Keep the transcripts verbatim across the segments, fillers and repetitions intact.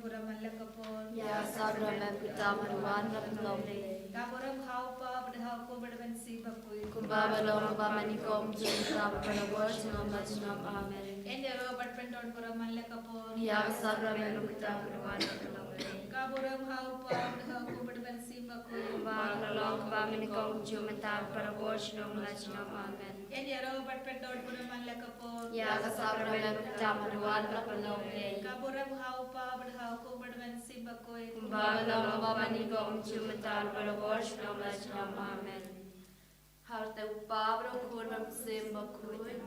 Burom man la ka por. Ïa ka sakramen kata ba la wan na pynlong lei. Ka burom ha u Kpa bad ha u Khun bad ha u Mynsiem Bakhuid. Kumba ba long, ba mynnyngkong, mynta bad barabor, junom la junom. Amen. Ngin ïaroh bad pyndonkam burom man la ka por. Ïa ka sakramen kata ba la wan na pynlong lei. Ka burom ha u Kpa bad ha u Khun bad ha u Mynsiem Bakhuid. Kumba la long, ba mynnyngkong, mynta bad barabor, junom la junom. Amen. Ngin ïaroh bad pyndonkam burom man la ka por. Ïa ka sakramen kata ba la wan na pynlong lei. Ka burom ha u Kpa bad ha u Khun bad ha u Mynsiem Bakhuid. Kumba la long, ba mynnyngkong, mynta bad barabor, junom la junom. Amen. Ha kyrteng u Kpa bad u Khun bad u Mynsiem Bakhuid.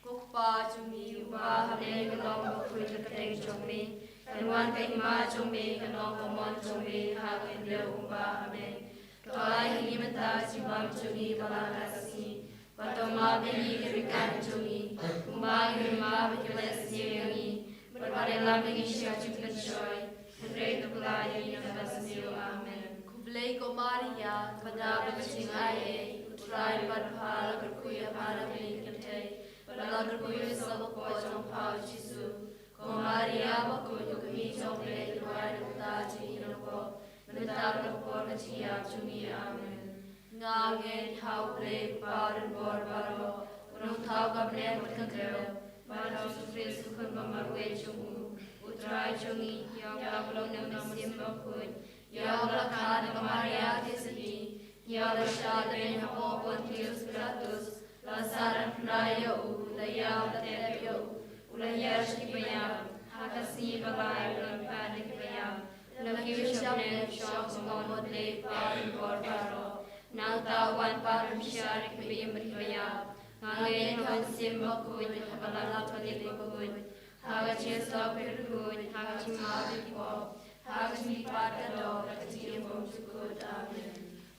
Ko Kpa jong ngi uba ha bneng, ka long bakhuid ka kyrteng jong me. Kan wan ka hima jong me, kan long ka mon jong me ha ka khyndew kumba ha bneng. To ai ha ngi mynta ka jingbam jong ngi ba la ka sngi. Bad to map ïa ngi ki ryngkat jong ngi, kumba ngi map ïa kiba leh sniew ïa ngi. Bad wat ïalam ïa ngi sha ka jingpynshoi, hynrei to pynlait ïa ngi na ka bad sniew. Amen. Khublei ko Maria, kaba dap da ka jingaiei, U Trai u don bad pha, la kyrkhu ïa pha na ki kynthei, bad la kyrkhu ïa u son bakhuid jong pha u Jisu. Ko Maria bakhuid, ko kmie jong U Blei, to duwai ïa ngi kita kiba sngewbha, mynta bad ha ka por ka jingïap jong ngi. Amen. Nga ngeit ha U Blei Kpa u donbor baroh, u nongthaw ka bneng bad ka khyndew, bad ha u Jisu Khrist u Khun ba marwei jong u, U Trai jong ngi, ïa uba long na ka mynsiem bakhuid, ïa uba la kha na ka Maria Theisotti, ïa uba la shah beiñ ha u Pontius Pilatus, la sahnarphna ïa u, la ïap, la tep ïa u, u la hiar sha kiba ïap, ha ka sngi ba lai u la leit pat na kiba ïap, u la kiew sha bneng, u shong sha ka mut U Blei Kpa u donbor baroh. Nangta u wan pat ban bishar ïa kiba im bad kiba ïap. Nga ngeit ha ka mynsiem bakhuid, ha ka balang katholik bakhuid, ha ka jingsuk bakhuid, ha ka jingmap ïa ki pop, ha ka jingmihpat ka doh, ha ka jingim bymjukut. Amen.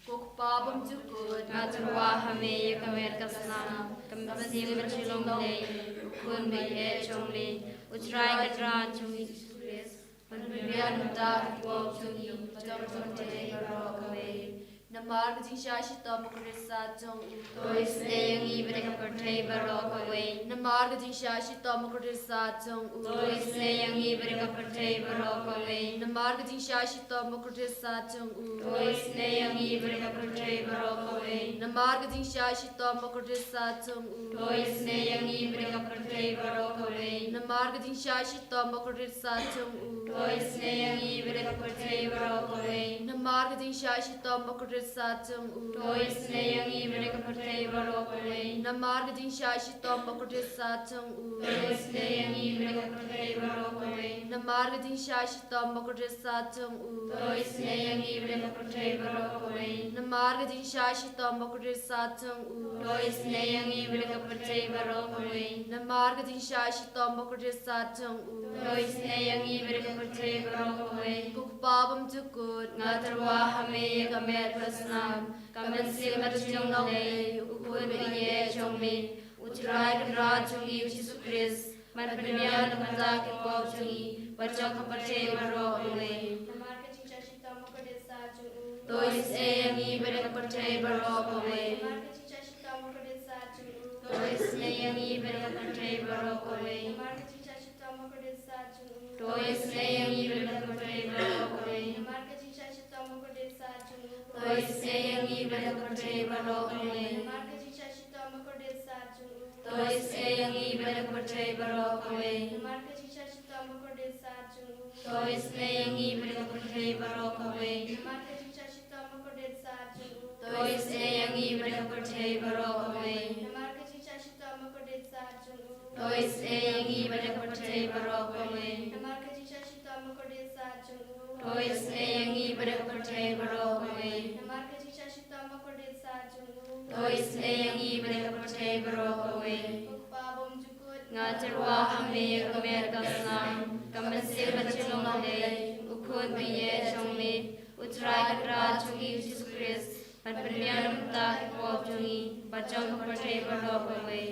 Ko Kpa bymjukut, nga tyrwa ha me ïa ka met ka snam, ka mynsiem bad ka jinglong Blei, u Khun ba ïeit jong me, U Trai Kynrad jong ngi Jisu Khrist, ban pynbiang na ka bynta ki pop jong ngi bad jong ka pyrthei baroh kawei. Namar ka jingshah shitom bakordit sat jong u, to isynei ïa ngi bad ïa ka pyrthei baroh kawei. Namar ka jingshah shitom bakordit sat jong u, to isynei ïa ngi bad ïa ka pyrthei baroh kawei. Namar ka jingshah shitom bakordit sat jong u, to isynei ïa ngi bad ïa ka pyrthei baroh kawei. Namar ka jingshah shitom bakordit sat jong u, to isynei ïa ngi bad ïa ka pyrthei baroh kawei. Namar ka jingshah shitom bakordit sat jong u, to isynei ïa ngi bad ïa ka pyrthei baroh kawei. Namar ka jingshah shitom bakordit sat jong u, to isynei ïa ngi bad ïa ka pyrthei baroh kawei. Namar ka jingshah shitom bakordit sat jong u, to isynei ïa ngi bad ïa ka pyrthei baroh kawei. Namar ka jingshah shitom bakordit sat jong u, to isynei ïa ngi bad ïa ka pyrthei baroh kawei. Namar ka jingshah shitom bakordit sat jong u, to isynei ïa ngi bad ïa ka pyrthei baroh kawei. Namar ka jingshah shitom bakordit sat jong u, to isynei ïa ngi bad ïa ka pyrthei baroh kawei. Ko Kpa bymjukut, nga tyrwa ha me ïa ka met ka snam, ka mynsiem bad ka jinglong Blei, u Khun ba ïeit jong me, U Trai Kynrad jong ngi Jisu Khrist, ban pynbiang na ka bynta ki pop jong ngi bad jong ka pyrthei baroh kawei. Namar ka jingshah shitom bakordit sat jong u, to isynei ïa ngi bad ïa ka pyrthei baroh kawei. Namar ka jingshah shitom bakordit sat jong u, to isynei ïa ngi bad ïa ka pyrthei baroh kawei. Namar ka jingshah shitom bakordit sat jong u, to isynei ïa ngi bad ïa ka pyrthei baroh kawei. Namar ka jingshah shitom bakordit sat jong u, to isynei ïa ngi bad ïa ka pyrthei baroh kawei. Namar ka jingshah shitom bakordit sat jong u, to isynei ïa ngi bad ïa ka pyrthei baroh kawei. Namar ka jingshah shitom bakordit sat jong u, to isynei ïa ngi bad ïa ka pyrthei baroh kawei. Namar ka jingshah shitom bakordit sat jong u, to isynei ïa ngi bad ïa ka pyrthei baroh kawei. Namar ka jingshah shitom bakordit sat jong u, to isynei ïa ngi bad ïa ka pyrthei baroh kawei. Namar ka jingshah shitom bakordit sat jong u, to isynei ïa ngi bad ïa ka pyrthei baroh kawei. Namar ka jingshah shitom bakordit sat jong u, to isynei ïa ngi bad ïa ka pyrthei baroh kawei. Ko Kpa bymjukut, nga tyrwa ha me ïa ka met ka snam, ka mynsiem bad ka jinglong Blei, u Khun ba ïeit jong me, U Trai Kynrad jong ngi Jisu Khrist, ban pynbiang na ka bynta ki pop jong ngi bad jong ka pyrthei baroh kawei.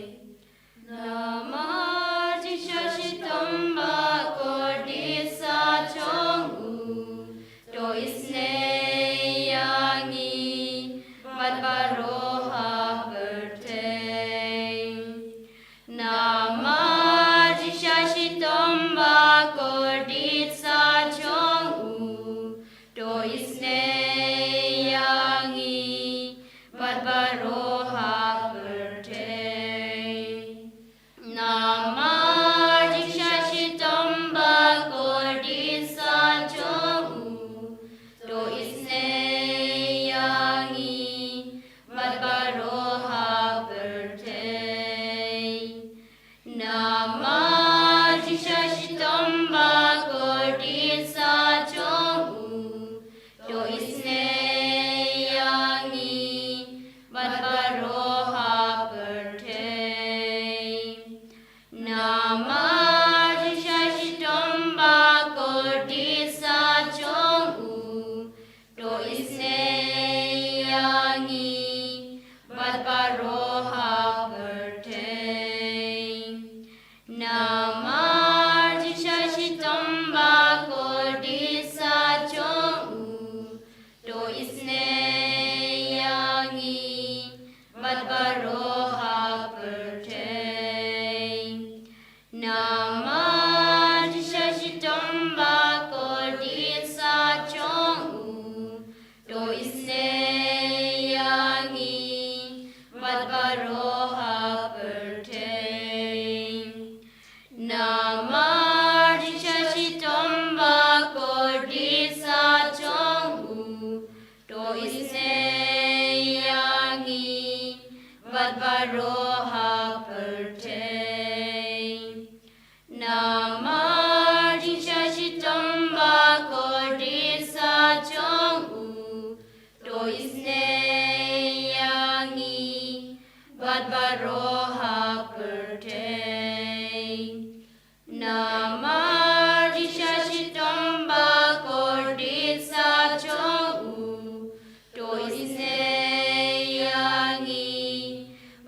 Namar ka jingshah shitom bakordit sat jong u, to isynei ïa ngi bad baroh ha pyrthei. Namar ka jingshah shitom bakordit sat Isnei ïa ngi bad baroh ha pyrthei. Namar jingshah shitom ba kordit sa jong u, to isnei ïa ngi bad baroh ha pyrthei. Namar jingshah shitom ba kordit sa jong u, to isnei ïa ngi bad baroh ha pyrthei. Namar jingshah shitom ba kordit sa jong u, to isnei ïa ngi bad baroh ha pyrthei. Namar jingshah shitom ba kordit sa jong u, to isnei ïa ngi bad baroh ha pyrthei. Namar jingshah shitom ba kordit sa jong u, to isnei ïa ngi bad baroh ha pyrthei. Namar jingshah shitom ba kordit sa jong u, to isnei ïa ngi bad baroh ha pyrthei. Namar jingshah shitom ba kordit sa jong u, to isnei ïa ngi bad baroh ha pyrthei. Namar jingshah shitom ba kordit sa jong u, to isnei ïa ngi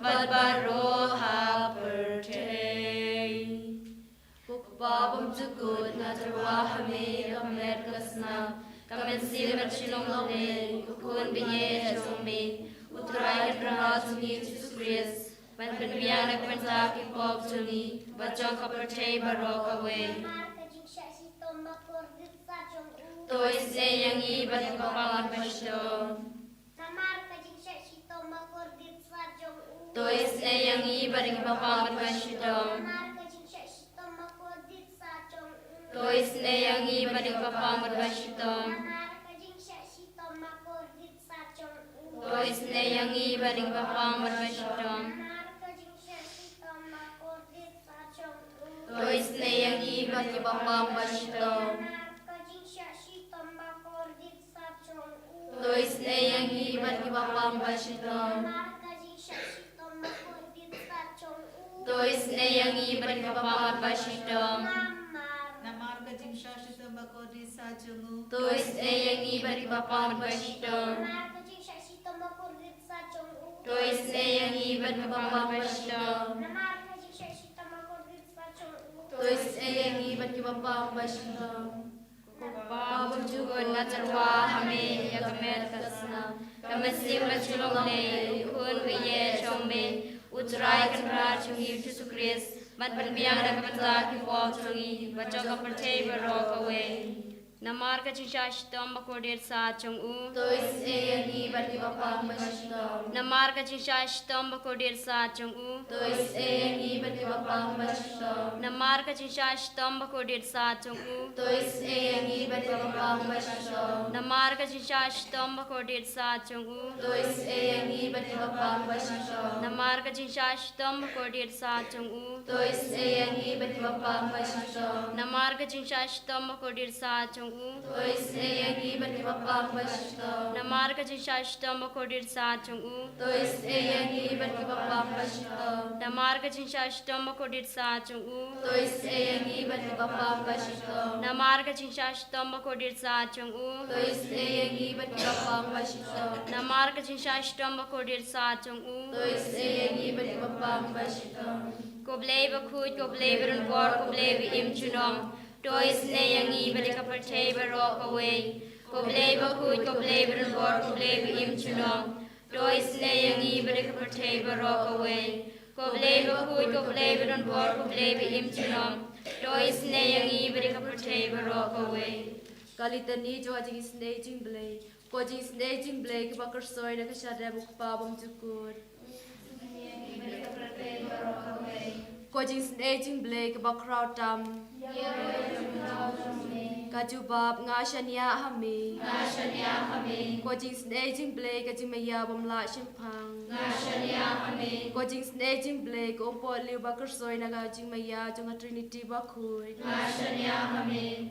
bad baroh ha pyrthei. Ko Kpa bymjukut, nga tyrwa ha me ïa ka met ka snam, ka mynsiem bad shnong lyngngoh, u khun ba ïeit jong me, u Trai Kynrad jong ngi Jisu Khrist, ban pynbiang na ka bynta ki pop jong ngi bad jong ka pyrthei baroh kawei. Namar ka jingshah shitom ba kordit sa jong u, to isnei ïa ngi bad kiba pang bad ba shitom. Namar ka jingshah shitom ba kordit sa jong u, to isnei ïa ngi bad kiba pang bad ba shitom. Namar ka jingshah shitom ba kordit sa jong u, to isnei ïa ngi bad kiba pang bad ba shitom. Namar ka jingshah shitom ba kordit sa jong u, to isnei ïa ngi bad kiba pang bad ba shitom. Namar ka jingshah shitom ba kordit sa jong u, to isnei ïa ngi bad kiba pang ba shitom. Namar ka jingshah shitom ba kordit sa jong u, to isnei ïa ngi bad kiba pang ba shitom. Namar ka jingshah shitom ba kordit sa jong u, to isnei ïa ngi bad kiba pang ba shitom. Namar, namar ka jingshah shitom ba kordit sa jong u, to isnei ïa ngi bad kiba pang ba shitom. Namar ka jingshah shitom ba kordit sa jong u, to isnei ïa ngi bad kiba pang ba shitom. Namar ka jingshah shitom ba kordit sa jong u, to isnei ïa ngi bad kiba pang ba shitom. Ko Kpa bymjukut, nga tyrwa ha me ïa ka met ka snam, ka mynsiem bad shnong lyngngoh, u khun ba ïeit jong me, u Trai Kynrad jong ngi Jisu Khrist, ban pynbiang na ka bynta ki pop jong ngi bad jong ka pyrthei baroh kawei. Namar ka jingshah shitom ba kordit sa jong u, to isnei ïa ngi bad kiba pang ba shitom. Namar ka jingshah shitom ba kordit sa jong u, to isnei ïa ngi bad kiba pang ba shitom. Namar ka jingshah shitom ba kordit sa jong u, to isnei ïa ngi bad kiba pang ba shitom. Namar ka jingshah shitom ba kordit sa jong u, to isnei ïa ngi bad kiba pang ba shitom. Namar ka jingshah shitom ba kordit sa jong u, to isnei ïa ngi bad kiba pang ba shitom. Namar ka jingshah shitom ba kordit sa jong u, to isnei ïa ngi bad kiba pang ba shitom. Namar ka jingshah shitom ba kordit sa jong u, to isnei ïa ngi bad kiba pang ba shitom. Namar ka jingshah shitom ba kordit sa jong u, to isnei ïa ngi bad kiba pang ba shitom. Namar ka jingshah shitom ba kordit sa jong u, to isnei ïa ngi bad kiba pang ba shitom. Namar ka jingshah shitom ba kordit sa jong u, to isnei ïa ngi bad kiba pang ba shitom. Ko Blei bakhuid, ko Blei badonbor, ko Blei ba im junom, to isnei ïa ngi bad ïa ka pyrthei baroh kawei. Ko Blei bakhuid, ko Blei badonbor, ko Blei ba im junom, to isnei ïa ngi bad ïa ka pyrthei baroh kawei. Ko Blei bakhuid, ko Blei badonbor, ko Blei ba im junom, to isnei ïa ngi bad ïa ka pyrthei baroh kawei. Ka litani jong ka jingisynei jingblei. Ko jingisynei jingblei kaba kyrsoi na ka shadem u Kpa bymjukut. Ko jingisynei jingblei kaba khraw tam. Ka jubab, nga shaniah ha me. Ko jingisynei jingblei ka jingmaïa bym lah shemphang. Ko jingisynei jingblei ka umpohliew ba kyrsoi na ka jingmaïa jong ka Trinity bakhuid.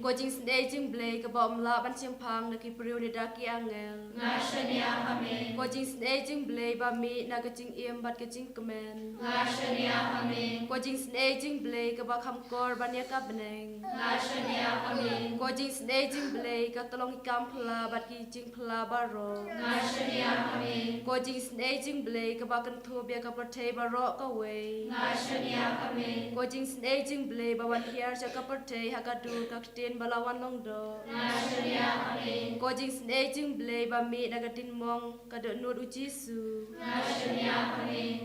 Ko jingisynei jingblei kaba ym lah ban shemphang da ki briew ne da ki angel. Ko jingisynei jingblei ba mih na ka jingim bad ka jingkmen. Ko jingisynei jingblei kaba kham kor ban ïa ka bneng. Ko jingisynei jingblei ka tyllong ki kam phylla bad ki jingphylla baroh. Ko jingisynei jingblei kaba kynthup ïa ka pyrthei baroh kawei. Ko jingisynei jingblei ba wan hiar sha ka pyrthei ha ka dur ka ktien ba la wan long doh. Ko jingisynei jingblei ba mih na ka dinmong ka dohnud u Jisu.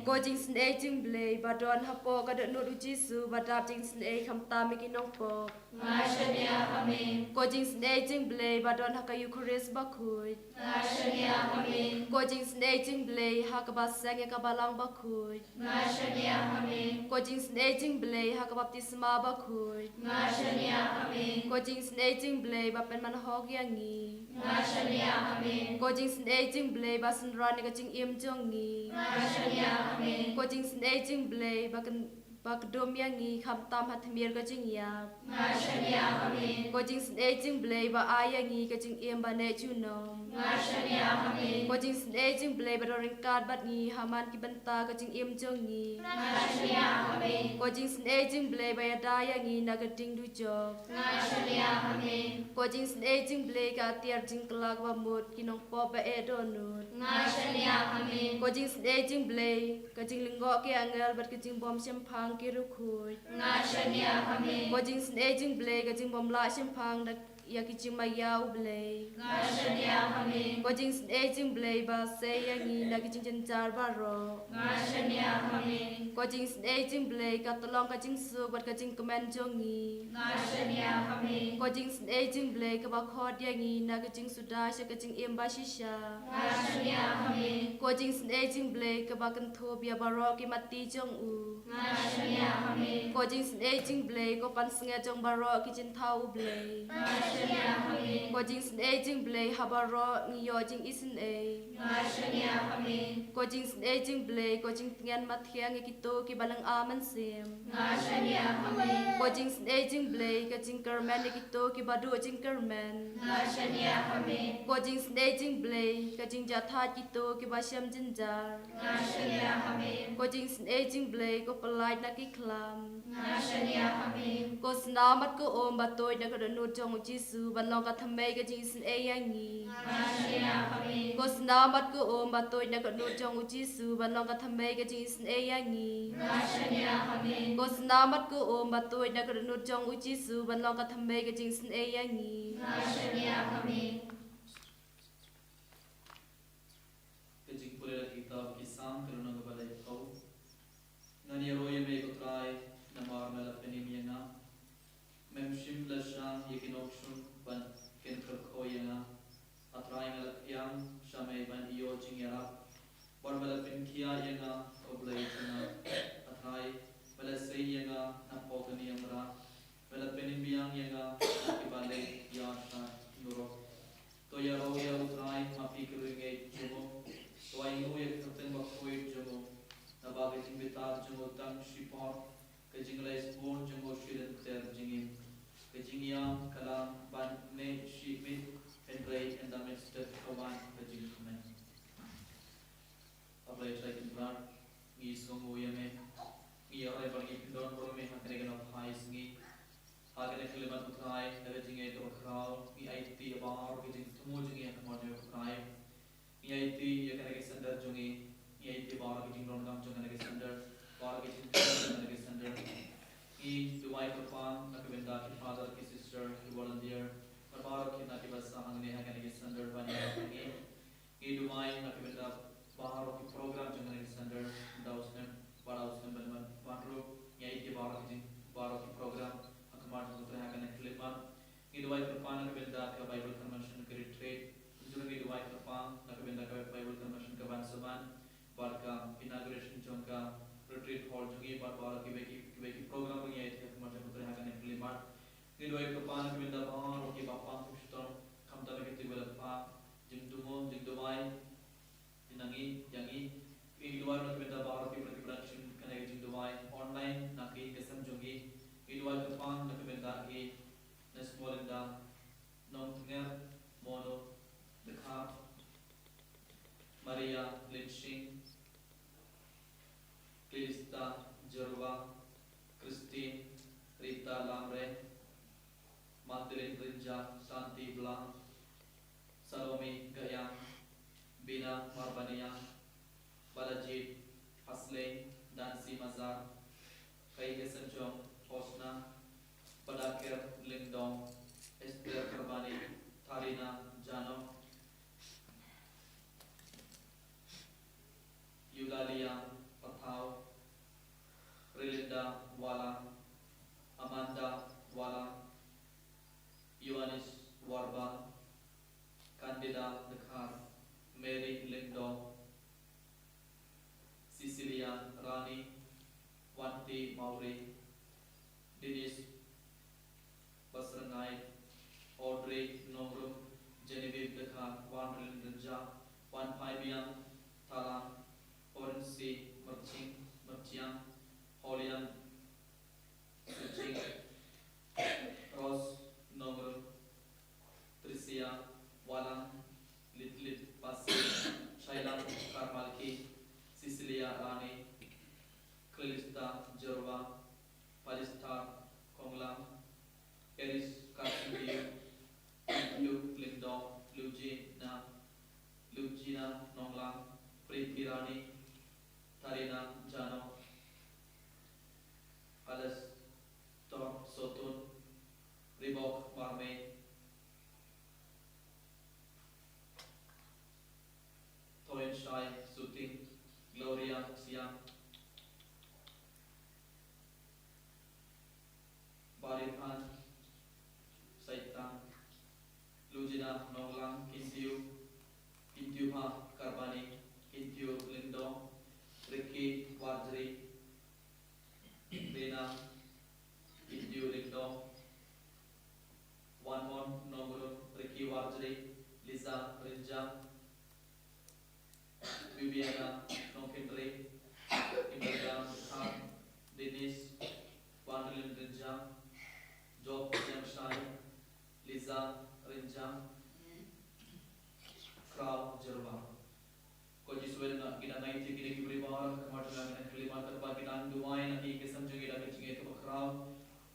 Ko jingisynei jingblei ba don hapoh ka dohnud u Jisu ba dap jingisynei khamtam ïa ki nongpop. Ko jingisynei jingblei ba don ha ka Eucharist bakhuid. Ko jingisynei jingblei ha kaba seng ïa ka balang bakhuid. Ko jingisynei jingblei ha ka baptisma bakhuid. Ko jingisynei jingblei ba pynman hok ïa ngi. Ko jingisynei jingblei ba synran ïa ka jingim jong ngi. Ko jingisynei jingblei ba kyn ba kdum ïa ngi khamtam ha tmier ka jingïap. Ko jingisynei jingblei ba ai ïa ngi ka jingim ba neh junom. Ko jingisynei jingblei ba don ryngkat bad ngi ha man ki bynta ka jingim jong ngi. Ko jingisynei jingblei ba ïada ïa ngi na ka ding dujok. Ko jingisynei jingblei ka atiar jingkylla kaba mut ki nongpop ba eh dohnud. Ko jingisynei jingblei ka jinglyngngoh ki angel bad ka jingbym shemphang ki riewkhuid. Ko jingisynei jingblei ka jingbym lah shemphang da ïa ki jingmaïa u Blei. Ko jingisynei jingblei ba sei ïa ngi na ki jingjynjar baroh. Ko jingisynei jingblei ka tyllong ka jingsuk bad ka jingkmen jong ngi. Ko jingisynei jingblei kaba khot ïa ngi na ka jingsuda sha ka jingim ba shisha. Ko jingisynei jingblei kaba kynthup ïa baroh ki matti jong u. Ko jingisynei jingblei ko pansngiat jong baroh ki jingthaw u Blei. Ko jingisynei jingblei ha baroh ngi ïoh jingisynei. Ko jingisynei jingblei ko jingtngen mathiang ïa kito kiba lynga mynsiem. Ko jingisynei jingblei ka jingkyrmen ïa kito kiba duh jingkyrmen. Ko jingisynei jingblei ka jingjahthait kito kiba shem jynjar. Ko jingisynei jingblei ko pyllait na ki khlam. Ko snam bad ko um ba tuid na ka dohnud jong u Jisu ban long ka thymmei ka jingisynei ïa ngi. Ko snam bad ko um ba tuid na ka dohnud jong u Jisu ban long ka thymmei ka jingisynei ïa ngi. Ko snam bad ko um ba tuid na ka dohnud jong u Jisu ban long ka thymmei ka jingisynei ïa ngi. Ka jingpule na ka kitab ki Salm ka lynnong kaba laiphew. Ngan ïaroh ïa me ko Trai, namar me la pynim ïa nga. Mem shym la shah ïa ki nongshun ban kin kyrkhu ïa nga. A Trai, nga la pdiang sha me ban ïoh jingïarap. Bad me la pynkhiah ïa nga, ko Blei jong nga. A Trai, me la sei ïa nga napoh ka niam rah. Me la pynim biang ïa nga na kiba leit ïa sha nurok. To ïaroh ïa u Trai, ma phi ki riewngeit jong u. To ainguh ïa ka kyrteng bakhuid jong u. Naba ka jingbitar jong u tang shipor, ka jingleit bun jong u shi lynter jingim. Ka jingïam ka la ban neh shi miet, hynrei ynda mynstep ka wan ka jingkmen. A Blei Trai Kynrad, ngi sngewnguh ïa me. Ngi ïaroh bad ngi pyndon burom ïa me ha kane ka nongphai sngi. Ha kane ka khyllipmat ko Trai, da ka jingïeit kaba khraw, ngi aiti ïa baroh ki jingthmu jong ngi ha khmat jong me ko Trai. Ngi aiti ïa kane ka center jong ngi. Ngi aiti baroh ki jingdonkam jong kane ka center. Baroh ki jingthmu jong kane ka center. Ngi duwai kyrpang na ka bynta ki father, ki sister, ki volunteer, bad baroh kine kiba sah hangne ha kane ka center ban ïaroh bad ngi. Ngi duwai na ka bynta baroh ki program jong kane ka center, da u snem, bad da u snem ban wan, wan ruh. Ngi aiti baroh ki jing, baroh ki program ha khmat jong ko Trai ha kane ka khyllipmat. Ngi duwai kyrpang na ka bynta ka bai Kiwei ki, kiwei ki program ruh ngi ïa ïaid ha khmat jong U Trai ha kane ka khyllipmat. Ngi duwai ko Pa na ka bynta baroh kiba pang ki shitom, khamtam ïa ki tyrwa la pha, jingduwai, jingduwai ïa ngi, ïa ngi. Ngi duwai na ka bynta baroh ki para ki para ki shin kane ka jingduwai online na ka ïing ka sem jong ngi. Ngi duwai ko Pa na ka bynta ki Nurse Molinda Nongtnger, Mono Dkhar, Maria Lynshing, Cleista Jyrwa, Christine, Rita Lamre, Madeline Rynjah, Santi Blah, Salome Gayang, Bina Marbaniang, Balajied Hasleng, Dancy Mazar, Kaike Senchong, Hosna, Badaker Lyngdoh, Esther Karbani, Tharina Janok, Eulalia Pathaw, Relinda Wala, Amanda Wala, Ioannis Warba, Candida Dkhar, Mary Lyngdoh, Cecilia Rani, Wanti Mawrie, Denise Basrngai, Audrey Nongrum, Genevieve Dkhar, Wanrelin Rynjah, Wanphaibiang Thalang, Orency Myrching, Myrchiang, Holian Suching, Rose Nongrum, Tricia Walang, Litlit Pasi, Shailang Karmalki, Cecilia Rani, Cleista Jyrwa, Palistar Konglam, Eris Karsidiu, Matthew Lyngdoh, Lugina, Lugina Nonglam, Preeti Rani, Tarina Janok, Alastor Sotun, Ribok Marmei, Thoinshai Suting, Gloria Siang, Bariphan Saitang, Lugina Nonglam, Kintiu, Kintiu Pha Karbani, Kintiu Lyngdoh, Ricky Warjri, Rina Kintiu Lyngdoh, Wanmon Nongrum, Ricky Warjri, Liza Rynjah, Viviana Nongkynrih, Imelda Dkhar, Denise Wanrelin Rynjah, Job Siangshai, Liza Rynjah, Kraw Jyrwa. Ko Jisu, ngi dang ïaid ïa kine ki briew baroh ha khmat jong nga ha kane ka khyllipmat, katba ki dang duwai na ka ïing ka sem jong ngi da ka jingïeit kaba khraw.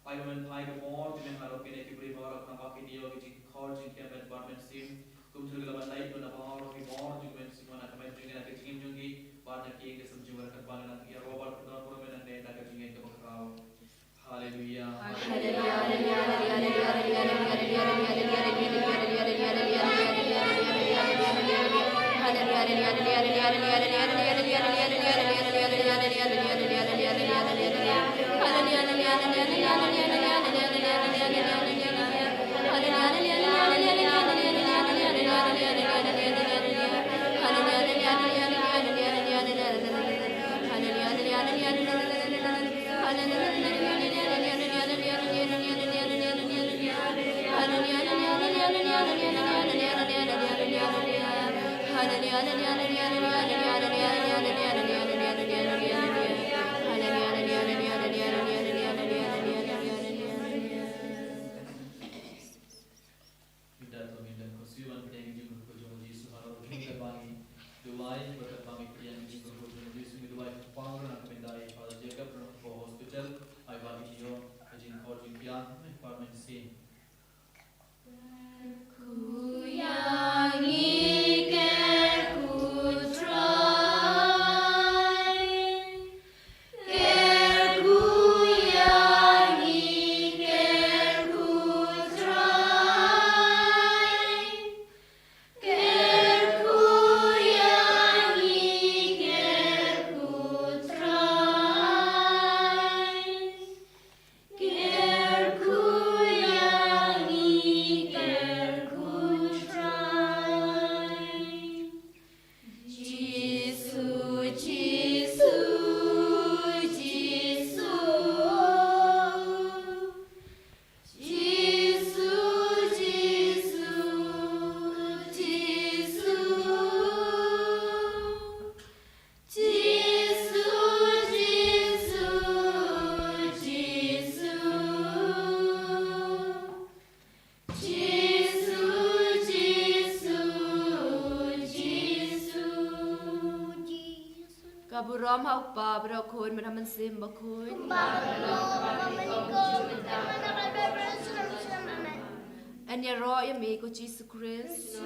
Ai ba men phai ka bor jong me ha baroh kine ki briew baroh, khnang ba kin ïoh ka jingkhor jingkmen bad mynsiem. Kumjuh ruh la ban leit na baroh ki bor jong me sngewbha na ka met jong ngi, na ka jingim jong ngi bad na ka ïing ka sem jong ngi, katba ngi dang ïaroh bad pyndonkam ïa me nangne da ka jingïeit kaba khraw. Haleluya. Ngin da to ngin da khursiew ban pdiang ïa ka jingkyrkhu jong u Jisu halor jong ngi, katba ngi duwai, bad katba ngi pdiang ïa ka jingkyrkhu jong u Jisu, ngi duwai kyrpang ruh na ka bynta i Father Jacob ruh ha hospital, ai ba in ïoh ka jingkhor jingkmen bad mynsiem. Kyrkhu ïa ngi, kyrkhu trai. Burom ha u Kpa bad ha u Khun bad ha u Mynsiem Bakhuid. Yn ïaroh ïa me ko Jisu Khrist.